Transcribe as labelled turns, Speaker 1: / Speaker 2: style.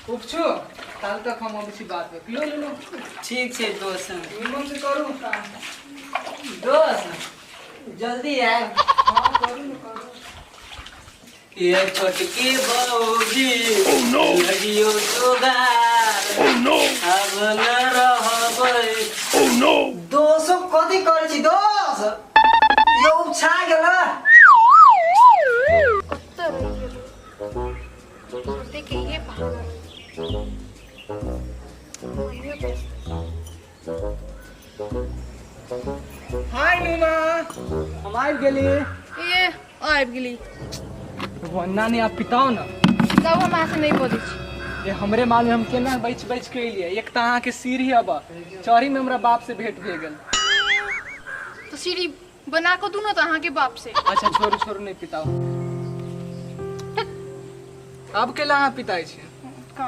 Speaker 1: उपछू ताल तक हम अबै छी बात में लो लो लो।
Speaker 2: ठीक छै दोस्त।
Speaker 1: निमन से करू काम।
Speaker 2: दोस्त जल्दी आयब।
Speaker 1: हाँ करू ने करू।
Speaker 2: ये छोटकी बौजी लगियो जोगार अब न रहबै।
Speaker 3: दोसो कथी करै छी दोस यौ? छा गेल।
Speaker 4: कतऽ रहि गेलै? सोचते कि ये बहाना रहे। मम्मियो
Speaker 1: हाय नुना, हम आबि गेली।
Speaker 4: ये आबि गेली।
Speaker 1: वन्ना ने आप पिताओ ना।
Speaker 4: तब हम अहाँ से नहीं बजै छी।
Speaker 1: ये हमरे मालूम हम केना बच बच के एलियै। एक तऽ अहाँके सीढ़ी अब चढ़ी में हमरा बाप से भेंट भए गेल।
Speaker 4: तो सीढ़ी बना कऽ दू ने तऽ अहाँके बाप से।
Speaker 1: अच्छा छोड़ू छोड़ू, नहीं पिताओ। अब केला अहाँ पिताइ छी?